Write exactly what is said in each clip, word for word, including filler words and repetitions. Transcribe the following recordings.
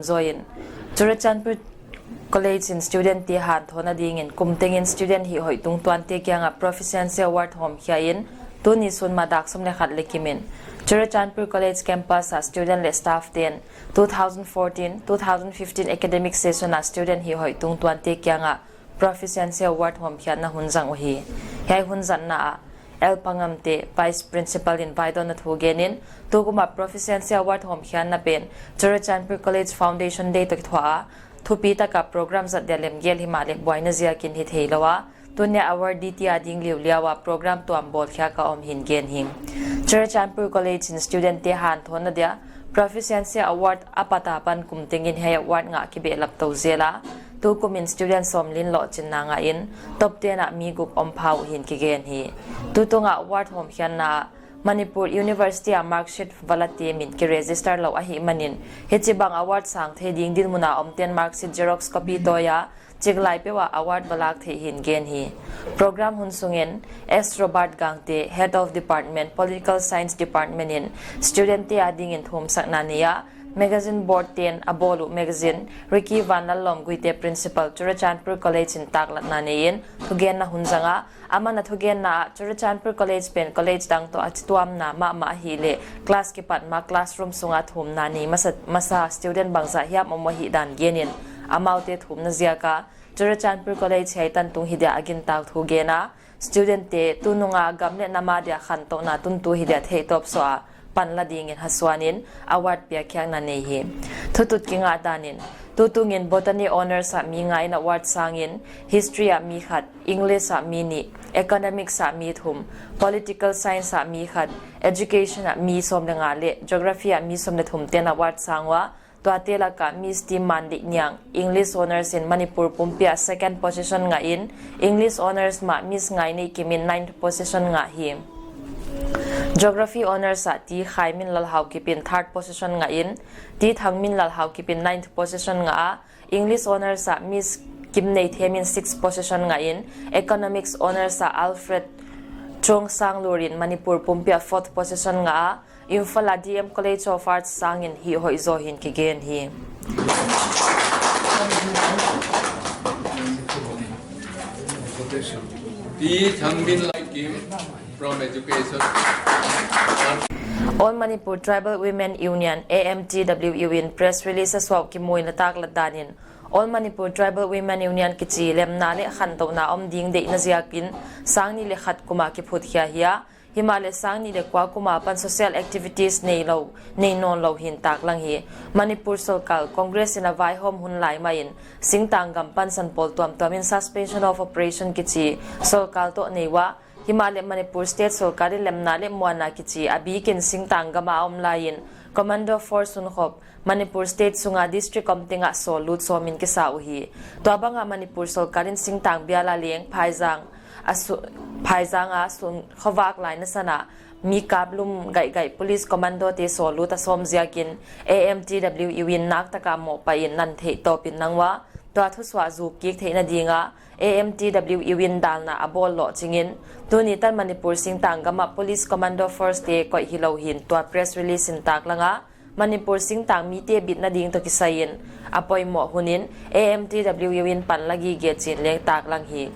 Zoin, Churachandpur College in student te hanthawnna dingin kum tengin student hih hoih tungtuante kianga Proficiency Award hawmkhia in, tuni sun ma dak sawm leh khat leh kim in Churachandpur College campus a student leh staff ten two thousand fourteen, two thousand fifteen academic session a student hih hoih tungtuante kianga Proficiency Award hawmkhiatna hun zang uhi. Hiai hun zatna ah L Pangamte, Vice Principal in vaidawnna thu genin, tukuma Proficiency Award hawmkhiatna pen Churachandpur College Foundation Day toh kithuah a, thupi taka program zat dia lemgel himahleh buaina ziakin hi theilou a, tunia awardee te ading liuliau a program tuam bawlkhiak a om hi'n gen hi. Churachandpur College in student te hanthawnna dia Proficiency Award a pat apan kum tengin hiai award ngah kibehlap tou zel a, tukumin student sawmli in lohchinna ngah in, top ten ah mi guk om pha uh hi'n kigen hi. Tutung a award hawmkhiatna ah Manipur University a marksheet va late min kiregister lou ahihmanin, hichibang award sang thei ding dinmun a omten marksheet xerox copy tawi a, chiklai peuh ah award va lak theih hi'n gen hi. Program hun sungin S Robert Gangte, Head of Department, Political Science Department in student te adingin thumsakna nei a, magazine board ten a bawl uh magazine, Ricky Vanlallawm Guite, Principal, Churachandpur College in taklatna nei in thugenna hun zang a, aman a thugenna ah Churachandpur College pen college dang toh a chituamna mahmah ahihleh class kipat ma classroom sunga thumna nei masa, masa student bangzah hiam om ahihdan genin, amaute thumna ziaka Churachandpur College hiai tan tung hi dia a gintak thu gen a, student te tununga gam leh nam a dia khantouhna tuntu hi dia theihtawp suah a panla dingin hasuanin award piakkhiakna nei hi. Thutut kingah danin, tutungin Botany Honours ah mi nga in award sangin, History ah mi khat, English ah mi nih, Economics ah mi thum, Political Science ah mi khat, Education ah mi sawm leh nga leh Geography ah mi sawm leh thum ten award sang ua, tuate laka Miss T Mandih Niang, English Honours in Manipur pumpi ah second position ngah in, English Honours mah Miss Ngaineikim in ninth position ngah hi. Geography Honours ah T Khaiminlal Haokip in third position ngah in, T Thangminlal Haokip in ninth position ngah a, English Honours ah Miss Kimneithem in sixth position ngah in, Economics Honours ah Alfred Chongsanglur in Manipur pumpi ah fourth position ngah a, Imphal a D M College of Arts sangin hih hoih zaw hi'n kigen hi. T Thangminlal Haokip from Education. All Manipur Tribal Women Union, A M T W U in press release a suah uh kimuhna taklat danin, All Manipur Tribal Women Union kichi lemna leh khantouhna om ding deihna ziakin sang nih leh khat kuma kiphutkhia hi a, himahleh sang nih leh kua kum apan social activities neilou, nei nawnlou hi'n taklang hi. Manipur sorkar Congress in a vaihawm hun lai mahin singtang gam pansan pawl tuamtuam in Suspension of Operation kichi sorkar toh nei ua, himahleh Manipur State sorkar in lemna leh muanna kichi a bikin singtang gam a om laiin Commando Force hunkhop Manipur State sunga district om tengah sawllut sawmin kisa uhi. Tuabanga Manipur sorkar in singtang biala leng phaizang a su-, phaizang a sun khovak laina sana mi kaplum gaigai police commando te sawllut a sawm ziakin A M T W U in naktaka mohpaih in nan theihtawpin nang ua, tua thusuah zuk kik theihna dinga A M T W U in dalna a bawl lohchingin, tuni tan Manipur singtang gama police commando force te koih hilou hi'n tua press release in taklang a, Manipur singtang mite bitna ding toh kisaiin a poimoh hunin A M T W U in panla gige chi'n leng taklang hi.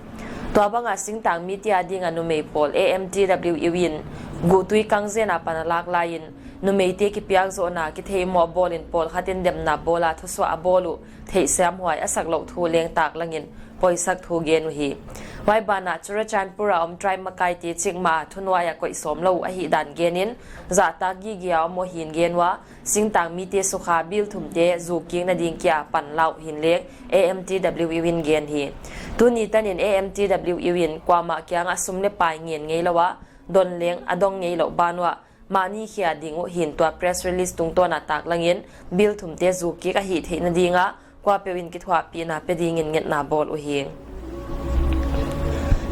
Tuabanga singtang mite adinga numei pawl A M T W U in guhtui kangzen apan a lak laiin, numeite kipiakzohna kitheimoh bawlin pawlkhat in demna bawla thusuah a bawl uh theihsiamhuai a sak louh thu leng taklangin poisak thu gen uhi. Huai banah Churachandpur a om tribe makaite chikmah a thunuai a koih sawmlou uh ahihdan genin, zahtak gige a om uh hi'n gen ua, singtang mite sukha bill thumte zuk kikna ding kia panla uh hi'n leng A M T W U in gen hi. Tuni tanin A M T W U in kuamah kiangah sum leh pai ngen ngeilou a, don leng a dong ngeilouh ban uah, mahni khia ding uh hi'n tua press release tungtawna taklangin, bill thumte zuk kik ahih theihna dinga kuapeuh in kithuahpihna pe dingin ngetna bawl uhi.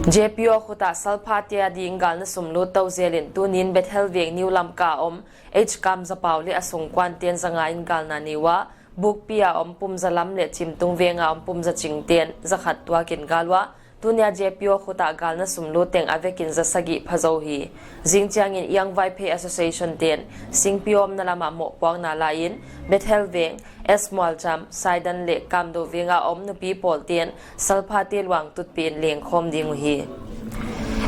J P O khuta salphate ading galna sum lut tou zelin tunin Bethel veng New Lamka a om H Kamzapau leh a sungkuanten za nga in galna nei ua, Bukpi a om Pumzalam leh Chimtung venga om Pumzachingten za khat tuakin gal ua, Tunia J P O khut ah galna sum lut teng a vekin za sagih pha zou hi. Zingchiangin Young Vaiphei Association te'n singpi omna lam ah mohpuakna la in, Bethel Veng, S Mualcham, Saidan leh Kamdo Veng a om nupi pawl te'n salphate luang tutpih in lengkhawm ding uhi.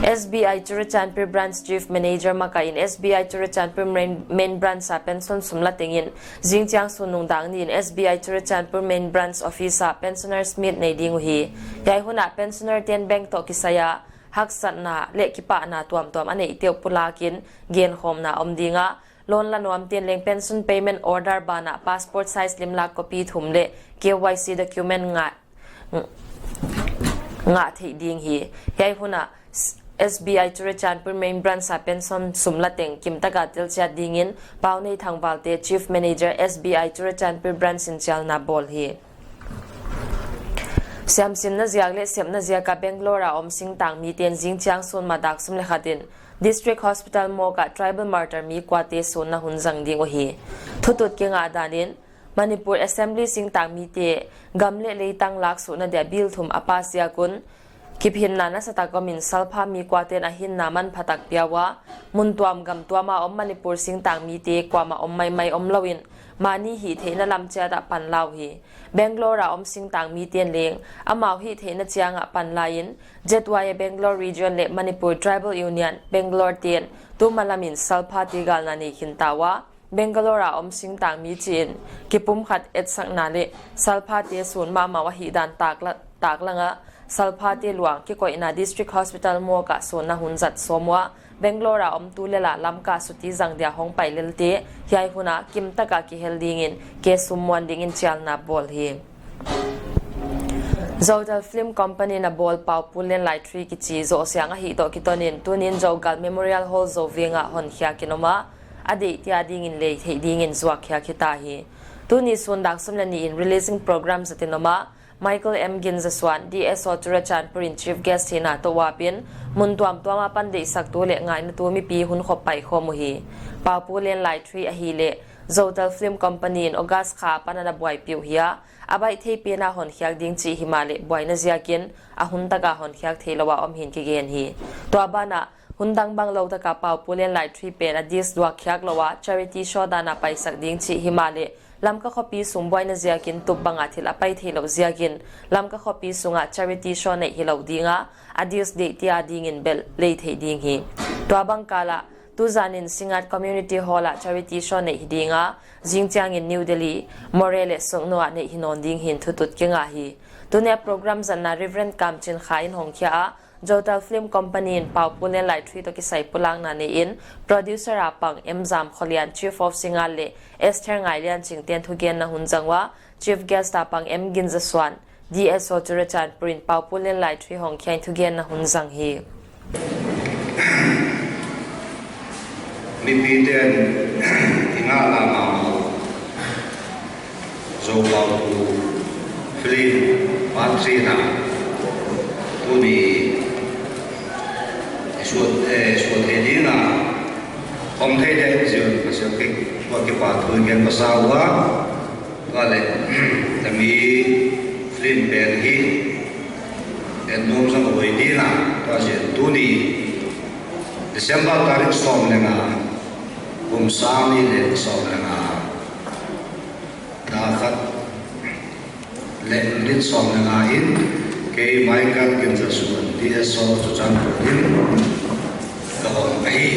S B I Churachandpur Branch Chief Manager makai in S B I Churachandpur Main, Main Branch a pension sum la teng in, zingchiang sun nungdang ni in S B I Churachandpur Main Branch Office ah Pensioners Meet nei ding uhi. Hiai hun ah pensioner te'n bank toh kisai a haksatna leh kipahna tuamtuam a neihte uh pulak in genkhawmna om ding a, loan la nuam te'n leng pension payment order banah passport size limlak copy thum leh K Y C document ngah, ngah theih ding hi. Hiai hun ah S B I Churachandpur Main Branch a pension sum la teng kimtaka tel chiat dingin Paunei Thangvalte, Chief Manager, S B I Churachandpur Branch in chialna bawl hi. Siamsinna ziak leh sepna ziak a Bangalore a om singtang mite'n zingchiang sun ma dak sawm leh khat in District Hospital morgue ah tribal martyr mi kuate sunna hun zang ding uhi. Thutut kingah dan in, Manipur Assembly singtang mite gam leh leitang lak suhna dia bill thum a pass ziak un kiphinna nasatak om in salpha mi kuate'n a hinna manphatak pia ua, mun tuam gam tuam a om Manipur singtang mite kuamah om maimai omlou in, mahni hihtheihna lam chiat ah pan la uhi. Bangalore a om singtang mite'n leng amau hihtheihna chiang ah pan la in, Z Y A Bangalore Region leh Manipur Tribal Union Bangalore te'n tuma lam in salphate galna nei khin ta ua, Bangalore a om singtang mi chi in kipumkhat etsakna leh salphate sun mahmah uh ahihdan takla-, taklang a, salphate luang kikoihna District Hospital morgue ah sunna hun zat sawm ua, Bangalore a om tulel a Lamka suti zang dia hongpai lelte hiai hun a kimtaka kihel dingin kesum muan dingin chialna bawl hi. Zotel Film Company na bawl Pau Pu Lian Lai three kichi Zoh Siang ahih toh kiton in tunin Zogal Memorial Hall Zoveng ah honkhiak in om a, a deihte a dingin lei theih dingin zuakkhiak hita hi. Tuni sun dak sawm leh nih in releasing program zat in om a, Michael M Ginzasuan, D S O Churachandpur in Chief Guest hihna toh uap in, mun tuamtuam apan deihsaktu leh ngainatu mipi hun khop paikhawm uhi. Pau Pu Lian Lai three ahihleh Zotel Film Company in August kha apan ana buaipih uh hi a, a baihthei pen a honkhiak ding chih himahleh buaina ziakin a hun taka honkhiak theilou a om hi'n kigen hi. Tua banah, hun dang banglou taka Pau Pu Lian Lai three pen a disc zuakkhiak lou a charity show dan a paisak ding chih himahleh, Lamka khopi sung buaina ziakin tup banga thil a pai theilou ziakin, Lamka khopi sunga charity show neih hilou ding a, a disc deihte a dingin bel lei theih ding hi. Tua bang kal ah, tuzan in Singngat Community Hall ah charity show neih hi ding a, zingchiang in New Delhi, Moreh leh Sugnu ah neih hi nawn ding hi'n thutut kingah hi. Tunia program zatna Reverend Kam Chin Kha in hongkhia a, Zotel Film Company in Pau Pu Lian Lai three toh kisai pulakna nei in, producer a pang M Zam Kholian, Chief of Singngat leh Esther Ngailian Chingte'n thugenna hun zang ua, Chief Guest a pang M Ginzasuan, D S O Churachandpur in Pau Pu Lian Lai three hongkhia in thugenna hun zang hi. Mipite'n i ngah la mahmah uh Zo Pau Pu film part three na tuni i suat, eh, suat thei ding a om thei deuh ziak a sia kik tua kipahthu i gen masa ua. Tua leh, tami film pen hi, en nuam zang a hoih ding a, tua ziak tuni, December tarik sawm leh nga, kum sang nih leh sawm leh nga, dak khat leh minit sawm leh nga in, kei Michael Ginzasuan, D S O Churachandpur in, ka hon ahi.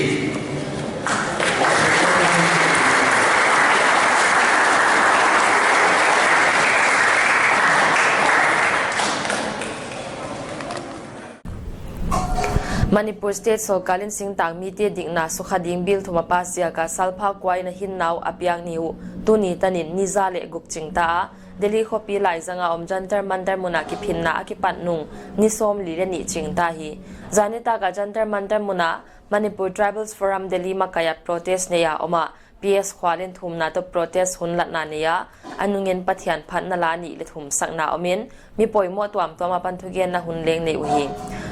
Manipur State sorkar in singtang mite dikna sukha ding bill thum a pass ziak a salpha kua in a hinna uh a piak ni uh tuni tan in ni za leh guk ching ta a, Delhi khopi laizang a om Jantar Mantar mun a kiphinna a kipat nung ni sawmli leh nih ching ta hi. Zan nitak a Jantar Mantar mun a Manipur Tribals Forum Delhi makai a protest nei a om a, P S Khual in thumna toh protest hun latna nei a, a nung in Pathian phatna la nih leh thum sakna om in, mi poimoh tuamtuam apan thugenna hun leng nei uhi.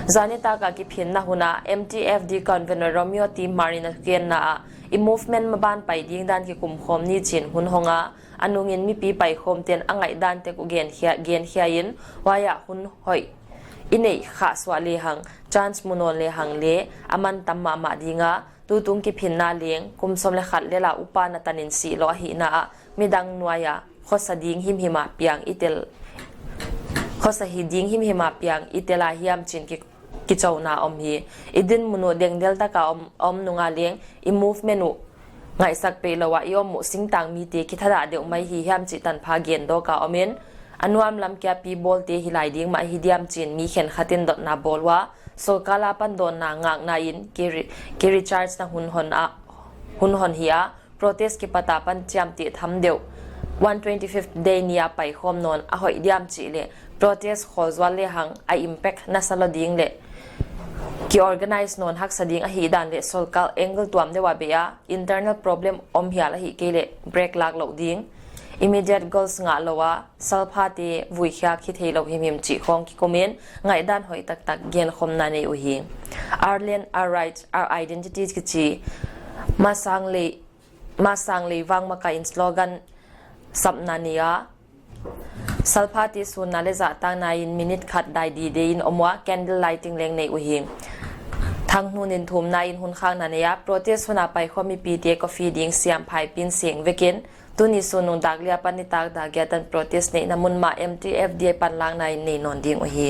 Zan nitak a kiphinna hun a M T F D convener Romeo T Hmar in a thugenna ah, i movement maban pai ding dan kikumkhawm ni chi'n hun hong a, a nung in mipi paikhawmte'n a ngaihdan tek uh genkhia, genkhia in, huai ah hun hoih i neih khah suah lehang, chance mu nawn lehang leng a man tam mahmah ding a, tutung kiphinna leng kum sawm leh khat lel a upa na tanin sih lou ahihna ah midang nuai a khosa ding himhim a piang i tel, khosa hi ding himhim a piang i tel a hiam chi'n ki, kichouna om hi. I dinmun uh dengdel taka om, om nung a leng i movement uh ngaihsak peih lou a i om uh singtang mite kithadah deuh mai hi hiam chih tanpha gen dawk a om in, a nuam lam kia pi bawlte hi lai ding mah hi diam chi'n mi khenkhat in dotna bawl ua, sorkar apan dawnna ngakna in ki re-, ki recharge na hun hon a, hun hon hi a, protest kipat apan chiamteh tham deuh one twenty-fifth day ni a paikhawm nawn a hoih diam chih leh protest khawl zual lehang a impact nasa lou ding leh ki organize nawn haksa ding ahihdan leh sorkar angle tuam deuh a bei a, internal problem om hial ahihkeileh break lak louh ding, immediate goals ngah lou a, salphate vuikhiak hi theilou himhim chih khawng kikum in ngaihdan hoih taktak genkhawmna nei uhi. Our land, our rights, our identities kichi Masanglei, Masanglei Vangmakaih in slogan sapna nei a, salphate sunna leh zahtakna in minute khat dai dide in om ua, candle lighting leng nei uhi. Thanghnun in thumna in hun khakna nei a, protest hun a paikhawm mipite coffee ding siam phaipi in seng vekin, tuni sun nung dak li apan nitak dak giat tan protest neihna mun mah M T F D A panlakna in nei nawn ding uhi.